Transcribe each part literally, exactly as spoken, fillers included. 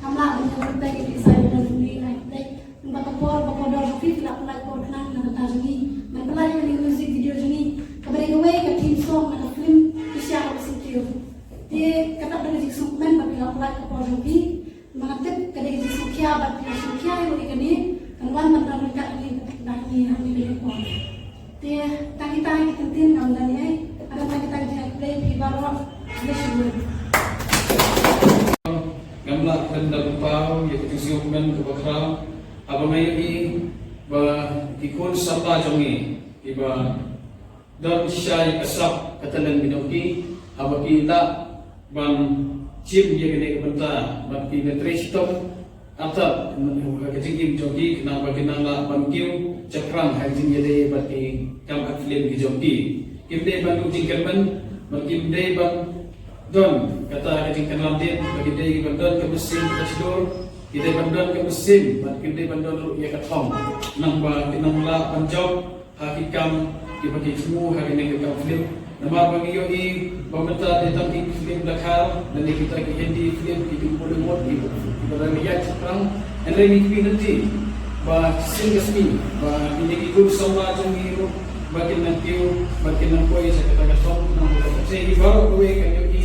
Kam lah ban ïa pyntai ïa ki sai ba don hangne, ai pyntai. Namar ka por ba kordor jong phi, phi la pynlait por khnang na ka bynta jong ngi ban pynlait ïa kane ka music video jong ngi, kaba dei kawei ka theme song na ka film Kisha Haba Syntiew. Te kata ka dei ka jingsngewkmen ba phi la pynlait ka por jong phi. Ba nga tip ka dei ka jingsngewkhia bad phi la sngewkhia ïa kane, kan wan ban don ryngkat hangne, hangne, hangne ka por. Te tang kita ki kyntien ngam don ei, ada tang kita ki jingïakhun phi baroh. Khublei shibun. Ngam lah ban da lyngpaw ïa ka jingsngewkmen kaba khraw haba nga ïohi ba ki khun samla jong ngi kiba don shai ka sap ka talent ka jong ki, haba ki lah ban shim ïa kane ka bynta bad ki la trei shitom artat ha ka jingim jong ki khnang ba kin nang lah ban kiew shaphrang ha ka jingïadei bad ki kam act film ki jong ki. Kim dei ban duh jingkyrmen bad kim dei ban don kata ka jingkyrmen dien ba ki dei ban don ka mynsiem ka shlur, ki dei ban don ka mynsiem bad kim dei ban don ruh ïa ka thong, khnang ba kin nang lah ban jop ha ki kam kiba ki thmu ha kane ka kam film. Namar ba ngi ïohi ba mynta dei tang ki film Dkhar lane kita ki Hindi film, ki film Bollywood, ki, kiba la ïaid shaphrang. Hynrei ngi kyrmen lynti ba shisien ka sngi ba kine ki khun samla jong ngi ruh ba kin nang kiew, ba kin nang poi sha kata ka thong, namar ba ka jingïohi baroh kawei ka ïohi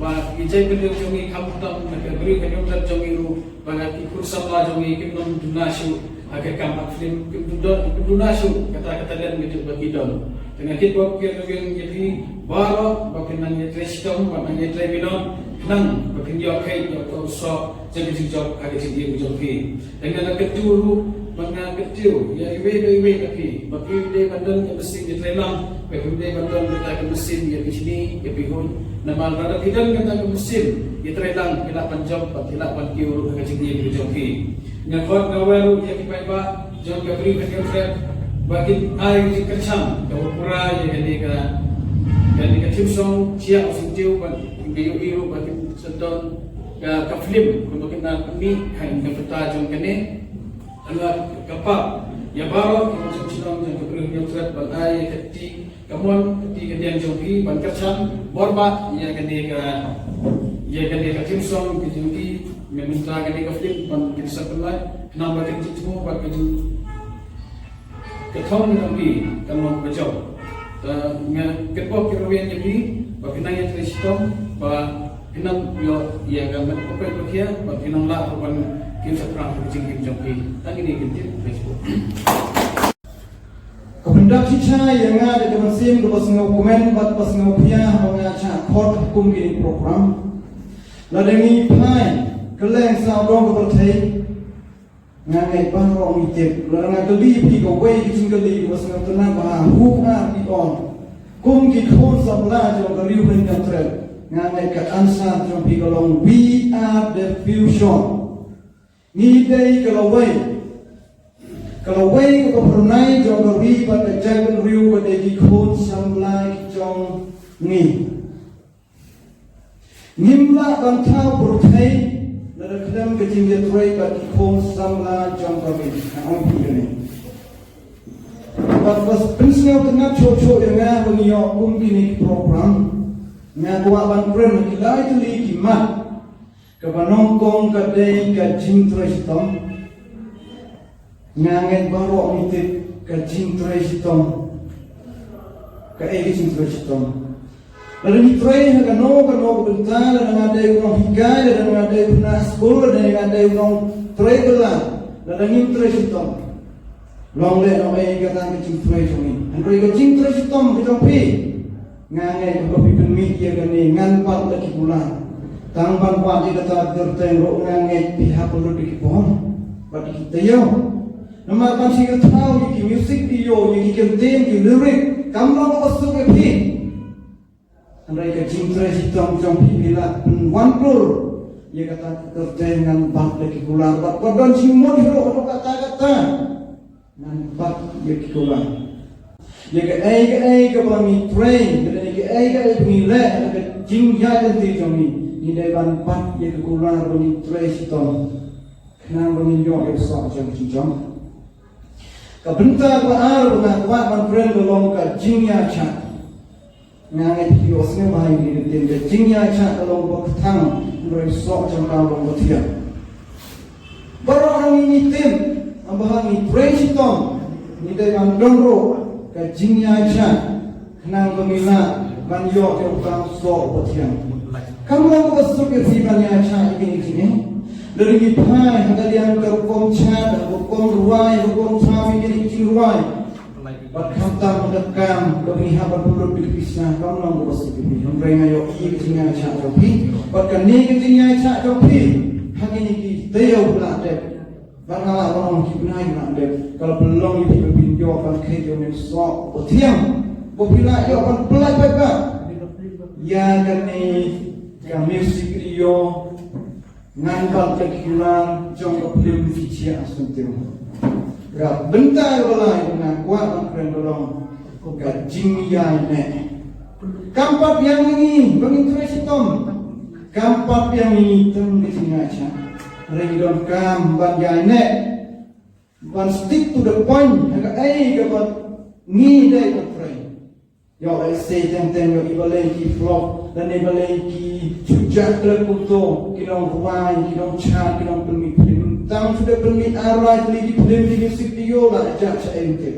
ba ki jait bynriew jong ngi, khamtam na ka briew ka niamter jong ngi ruh, ba ki khun samla jong ngi kim duna shuh ha ka kam act film, kim duna, kim duna shuh kata ka talent ka jong ba ki don. Te nga kyrpad ïa phi baroh ba phin nang ïatrei shitom, ba nang ïatrei minot, khnang ba phin ïoh kheit ïa ka sop jong ka jingjop ha ka jingim jong phi. Te nga la kyntu ruh, ba nga kyntu ïa iwei pa iwei na phi ba phi dei ban don ka mynsiem ïatreilang, ba phi dei ban don kata ka mynsiem ïa phi shini, ïa phi huid. Namar lada phi don kata ka mynsiem ïatreilang, phi lah ban jop bad phi lah ban kiew ruh ha ka jingim ka jong phi. Nga khot nga wer ruh ïa ki paidbah jong ka Bri Hynñiewtrep ba kin ai jingkyrshan kaba pura ïa kane ka, kane ka theme song Kisha Haba Syntiew, bad kin ïohi ruh ba kin sa don ka, ka film kaba kin pynmih ha ka bynta jong kane. Nga kyrpad ïa baroh ki nongshong shnong jong ka Bri Hynñiewtrep ban ai ïa ka kti kamon, ka kti kadiang jong ki ban kyrshan bor bha ïa kane ka, ïa kane ka theme song ka jong ki, mynta kane ka film ban kin sa pynlait, khnang ba kin jingthmu bad ka jing, ka thong jong ki kan long kaba jop. Te nga kyrpad kyrmen ïa phi ba phin nang ïatrei shitom, ba phin nang ïoh ïa ka met ba peit ba khia, ba phin nang lah ruh ban kiew shaphrang ha ka jingim jong phi. Tang kine ki ktien, Facebook. Ka pyndap shisha ïa nga da ka mynsiem kaba sngewkmen bad ba sngewkhia haba nga shah khot kum kine ki program. Lada ngi phai kylleng sawdong ka pyrthei, nga ngeit baroh ngi tip. Lada nga kylli phi kawei ka jingkylli kaba sngewtynnat ba ha, who are we all? Kum ki khun samla jong ka Ri Hynñiewtrep, nga ngeit ka answer jong phi ka long, we are the future. Ngi dei ka lawei, ka lawei kaba phyrnai jong ka ri bad ka jaitbynriew, ka dei ki khun samla ki jong ngi. Ngim lah ban thaw pyrthei lada khlem ka jingïatrei bad ki khun samla jong ka ri. Nga ong phi kane. Bad ba pynsngewtynnat shuh shuh ïa nga ba ngi ïoh kum kine ki program. Nga kwah ban kren ha ki lai tylli ki mat. Kaba nyngkong ka dei ka jingtrei shitom. Nga ngeit baroh ngi tip ka jingtrei shitom. Kaei ka jingtrei shitom? Lada ngi trei ha kano kano ka bynta, lada nga dei u nonghikai, lada nga dei u nongshun skul, lada nga dei u nongtrei bylla, lada ngim trei shitom, long lehnohei kata ka jingtrei jong ngi. Hynrei ka jingtrei shitom ka jong phi, nga ngeit ba phi pynmih ïa kane ngan pat la ki kular. Tang ban wad ïa kata ka kyrteng ruh nga ngeit phi hap lut ïa ki bom bad ïa ki taïew. Namar ban shu ïathaw ïa ki music video, ïa ki kyntien, ki lyric, kam long kaba suk ïa phi. Hynrei ka jingtrei shitom jong phi, phi lah pynwandur Ïa kata ka kyrteng ngan bat ïa ki kular, bad ba don jingmut hi ruh haduh katta katta. Ngan bat ïa ki kular. Ïa kaei kaei kaba ngi trei, ïa kaei kaei ba ngi leh, ïa ka jingïaid lynti jong ngi, ngi dei ban bat ïa ki kular ba ngi trei shitom. Khnang ba ngin ïoh ïa u soh jong ki jong. Ka bynta ba ar ba nga kwah ban kren ka long ka jingïaishah. Nga ngeit phi ïohsngew bha ïa kane ka ktien, ka jingïaishah ka long kaba kthang, hynrei u soh jong ka long kaba thiang. Baroh ngi ngi tip, haba ngi trei shitom, ngi dei ban don ruh ka jingïaishah, khnang ba ngin lah ban ïoh ïa uta u soh uba thiang. Kam long kaba suk ïa phi ban ïaishah ïa kine ki jingeh. Lada ngi phai ha ka liang ka rukom chat, ka rukom rwai, ka rukom thaw ïa kine ki jingrwai. Bad khamtam ha ka kam kaba ngi hap ban pynlut bad ka pisa, kam long kaba suk ïa phi. Hynrei nga ïohi ka jingïaishah jong phi. Bad kane ka jingïaishah jong phi ha kine ki taïew ba la dep, bad nga lah ban ong ki bnai ba la dep, ka la pynlong ïa phi ba phin ïoh ban kheit ïa une u soh uba thiang, ba phin lah ïoh ban pyllait paidbah ïa kane ka music video. Ngan bat ïa ki kular jong ka phlim Ki Jia Syntiew. Ka bynta kaba lai ba nga kwah ban kren ka long ka jingïaineh. Kam pat biang ïa ngi ba ngin trei shitom. Kam pat biang ïa ngi tang ka jingïaishah. Hynrei ngi donkam ban ïaineh, ban stick to the point ha kaei kaba ngi dei ban trei. Ïoh lehse teng teng ïoh i balei ki flop, lane balei ki shu jah klet kumto, ki nongrwai, ki nongchad, ki nongpynmih phlim. Tang shu dei pynmih ar lai tylli ki phlim, ki music video la jah shaei tip.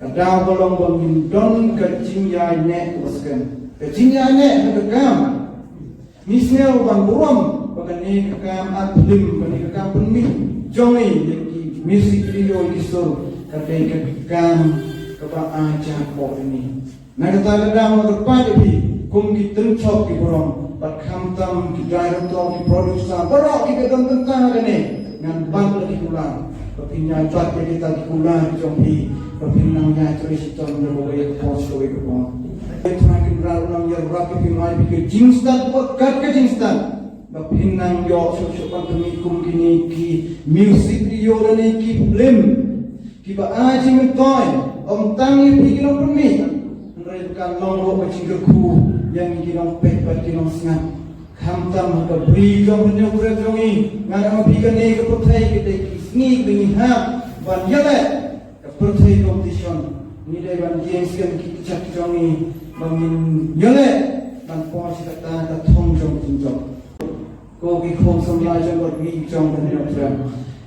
Ka daw ka long ba ngin don ka jingïaineh kaba skhem. Ka jingïaineh ha ka kam. Ngi sngew ban burom ba kane ka kam art film, kane ka kam pynmih jong ngi ïa ki music video, ïa ki sur, ka dei ka kam kaba ai jingkyrkhu ïa ngi. Na kata ka daw nga kyrpad ïa phi kum ki tyngshop ki burom, bad khamtam ki director, ki producer, baroh kiba don bynta ha kane, ngan bat la ki kular. Ba phin ïai bat ïa kita ki kular ki jong phi, ba phin nang ïai trei shitom ïa kawei ka por sha kawei ka por. Ïa Trai Kynrad un nang ïarap ïa phi, mai phi ka jingstad bad kat ka jingstad, ba phin nang ïoh shuh shuh ban pynmih kum kine ki music video lane ki film kiba ai jingmyntoi, ym tang ïa phi ki nongpynmih, hynrei ba kan long ruh ka jingkyrkhu ïa ngi ki nongpeit bad ki nongsngap. Khamtam ha ka Bri jong Hynñiewtrep jong ngi, nga ong ïa phi, kane ka pyrthei ka dei ki sngi ba ngi hap ban ïaleh, ka pyrthei competition. Ngi dei ban ïeng skem ki kjat jong ngi ba ngin ïaleh ban poi sha kata ka thong jong ka jingjop. Ko ki khun samla jong ka Ri jong ka Hynñiewtrep,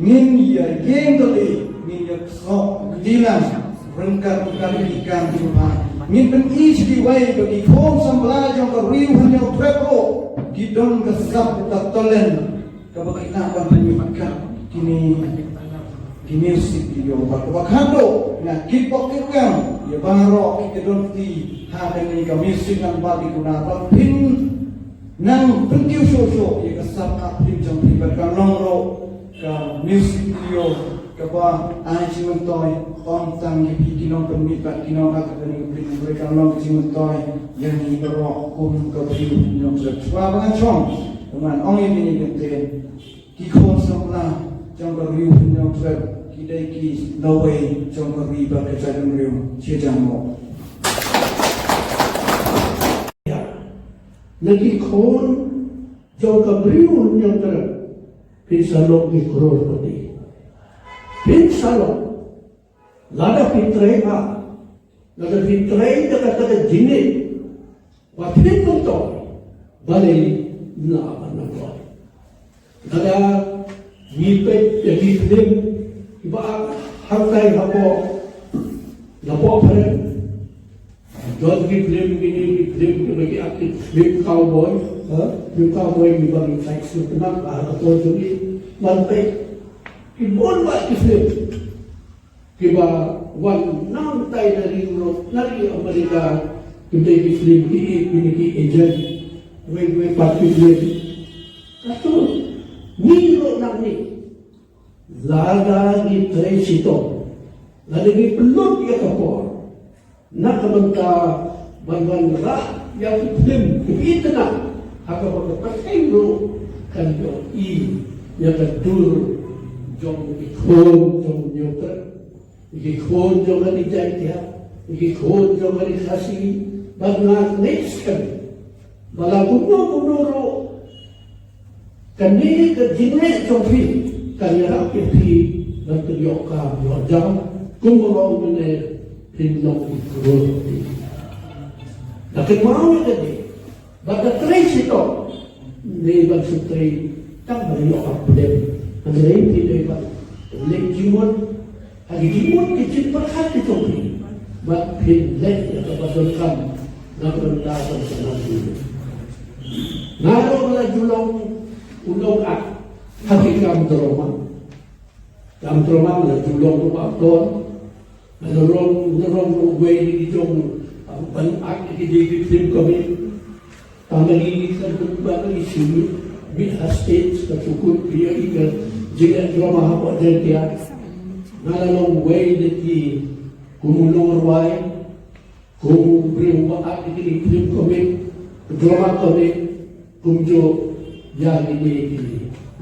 ngin ïa ïeng tylli, ngin ïa ksoh kti lang ryngkat ryngkat ki kam ki bha. Ngin pyni sha kiwei ba ki khun samla jong ka Ri Hynñiewtrep ruh ki don ka sap, ka talent kaba ki lah ban pynmih kat kine ki music video. Bad kaba khatduh, nga kyrpad ïa baroh ki, ki don kti ha kane ka music, ngan bat ïa ki kular ba phin nang pynkiew shuh shuh ïa ka sap art film jong phi, bad kan long ruh ka music video kaba ai jingmyntoi ym tang ïa phi ki nongpynmih bad ki nongact kane ka film, hynrei kan long ka jingmyntoi ïa ngi baroh kum ka Bri Hynñiewtrep. Shuwa ba ngan shong, ngan ong ïa kine ki ktien. Ki khun samla jong ka Ri Hynñiewtrep ki dei ki lawei jong ka ri bad ka jaitbynriew. Sha jan mo. Na ki khun jong ka Bri Hynñiewtrep, phin sa long ki crorepati. Phin sa long. Lada phi trei bha, lada phi trei da kata ka jingngeit ba phin myntoi, balei ym lah ban myntoi. Lada ngi peit ïa ki film kiba act hangtai hapoh, hapoh phareng, don ki film, ki film kiba ki act, film cowboy, ha? Film cowboy kiba ngi peit sngewtynnat ha ka por jong ngi ban peit. Ki bun bha ki film kiba wan nangtai na ri Europe, na ri America, ki dei ki film ki, ki, ki agent, wei wei pat ki film. Kato ngi ruh nangne, lada ngi trei shitom, lada ngi pynlut ïa ka por na ka bynta ban wanrah ïa ki film kiba itynnat ha kaba ka pyrthei ruh Kan ïohi ïa ka dur jong ki khun jong u Hynñiewtrep, ki khun jong ka Ri Jaiñtia, ki khun jong ka Ri Khasi, bad nga ngeit skhem ba la kumno kumno ruh kane ka jingeh jong phi kan ïarap ïa phi ban pynïoh kam ïoh jam kumba ong u Mynnor, phin long ki crorepati. Da kynmaw ïa kane, bad da trei shitom, ne ban shu trei tang ban ïoh kam pdeng. Hynrei phi dei ban leh jingmut ha ki jingmut ki jingpyrkhat ki jong phi, bad phin leh ïa kaba donkam na ka bynta ka shnong. Nga ruh nga la ju long u nongact ha ki kam drama. Kam drama nga la ju long ruh actor. Nga la long, nga la long ruh uwei na ki jong, ah, ban act na ki, ki film comic. Tang ba ngi, kan, ba ngi shu mih, mih ha stage, ka shu kut phi ïa ka jingleh drama hapoh Jaiñtia. Nga la long uwei na ki, kum u nongrwai, kum u briew uba act ïa kine ki film comic, drama comic, kumjuh ïa kine ki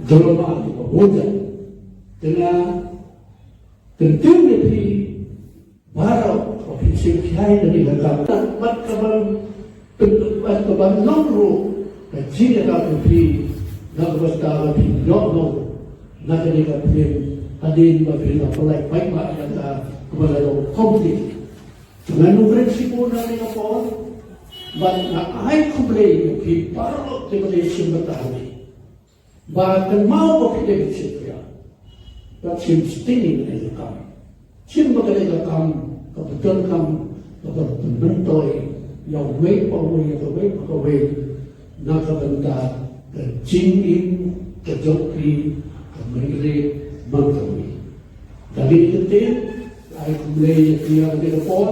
drama kiba bun jait. Te nga kyntiew ïa phi baroh ba phin shim khia ïa kane ka kam. Bad kaban, bad kaban long ruh ka jingïarap ïa phi na ka bynta ba phin ïoh long na kane ka film hadien ba phin la pynlait paidbah ïa ka kaba la long complete. Ngan ong kren shibun ha kane ka por, bad nga ai khublei ïa phi baroh kiba la ïashim bynta ha ngi. Ba kynmaw ba phi dei ban shim khia, bad shim sting ïa kane ka kam. Shim ba kane ka kam kaba donkam, kaba pynmyntoi ïa uwei pa uwei, ïa kawei pa kawei, na ka bynta ka jingim ka jong phi ka mynried man ka wi. Kane ka ktien, ai khublei ïa phi ha kane ka por,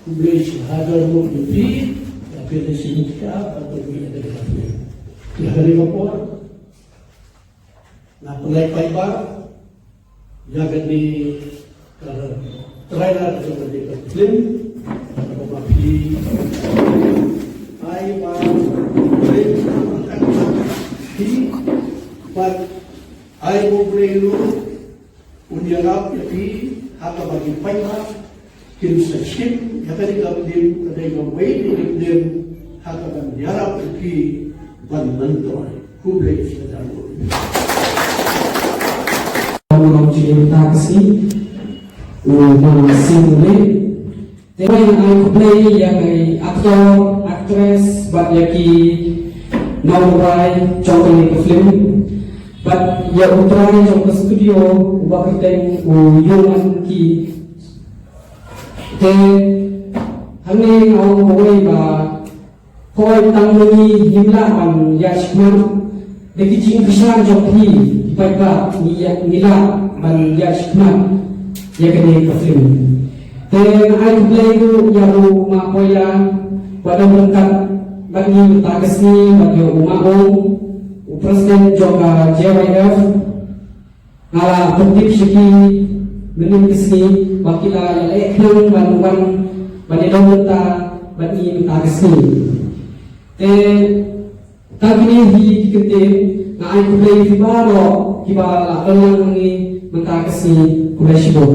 khublei shihajar nguh ïa phi, ïa phi la shim khia, bad phi ïa kane ka ktien. Ïa kane ka por, nga pynlait paidbah ïa kane ka trailer jong kane ka film, kaba ma phi ai ba phi, bad ai ba U Blei ruh un ïarap ïa phi ha kaba ki paidbah kin sa shim ïa kane ka film, ka dei kawei na ki film ha kaban ïarap ïa phi ban myntoi. Khublei shihajar nguh. Nongrim jingim mynta ka sngi, u Ma Sing Rit. Te nga ai khublei ïa ki actor, actress bad ïa ki nongrwai jong kane ka film, bad ïa u trai jong ka studio uba kyrteng u Yoman Ki. Te hangne nga ong kawei ba kawei tang ma ngi ngim lah ban ïaid shakhmat, da ki jingkyrshan jong phi ki paidbah ngi ïa, ngi lah ban ïaid shakhmat ïa kane ka film. Te nga ai khublei ruh ïa u Ma Poya ba don ryngkat bad ngi mynta ka sngi, bad ïa u Ma Ong, u president jong ka J Y F. Nga la pyntip sha ki mynnin ka sngi ba ki la ïaleh khnang ban wan ban ïadon bynta bad ngi mynta ka sngi. Te tang kine hi ki kyntien, nga ai khublei ïa phi baroh kiba la don lang ma ngi mynta ka sngi, khublei shibun.